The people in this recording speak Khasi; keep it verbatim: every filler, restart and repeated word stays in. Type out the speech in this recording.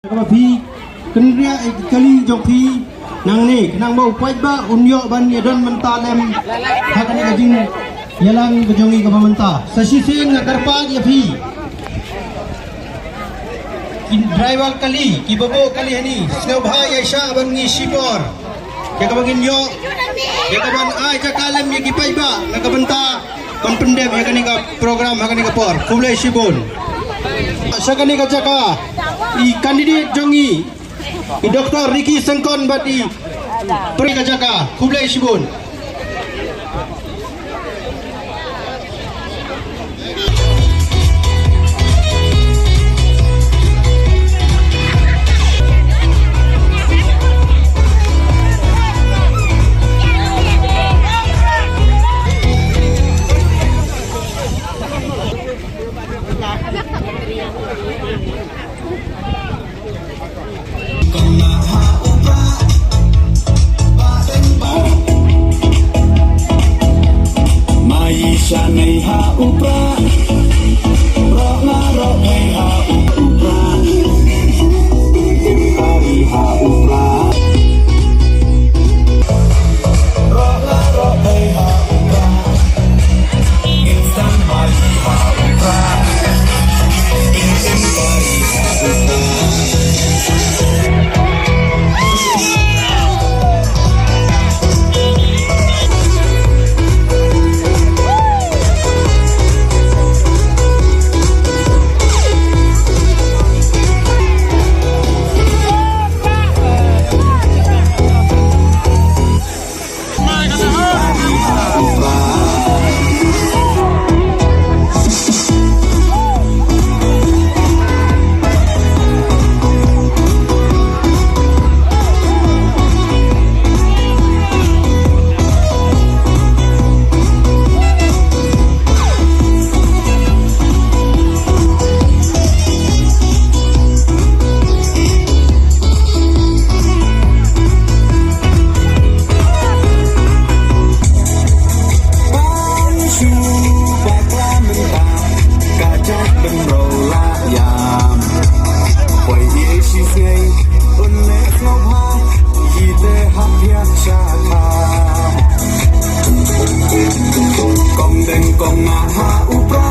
Kaba phi kynriah ïa ki kali jong phi nangne, khnang ba u paidbah un ïoh ban ïadon bynta lem ha kane ka jingïalang ka jong ngi kaba mynta. Sa shisien nga kyrpad ïa phi ki driver kali, kiba buh kali hangne, sngewbha ïaishah ban ngi shipor. Ïa kaba ngin ïoh, ïa kaban ai jaka lem ïa ki paidbah na ka bynta ban pyndep ïa kane ka program ha kane ka por. Khublei shibun. Sha kane ka jaka i candidate jong ngi, i Doktor Ricky Syngkon bad i pyrshah ka jaka. Khublei shibun. Mai sha nei ha u Prah. Roh nga roh pei ha u Prah. Pei ha u Prah. Roh nga roh pei ha u Prah. Kong deng kong nga ha u Prah.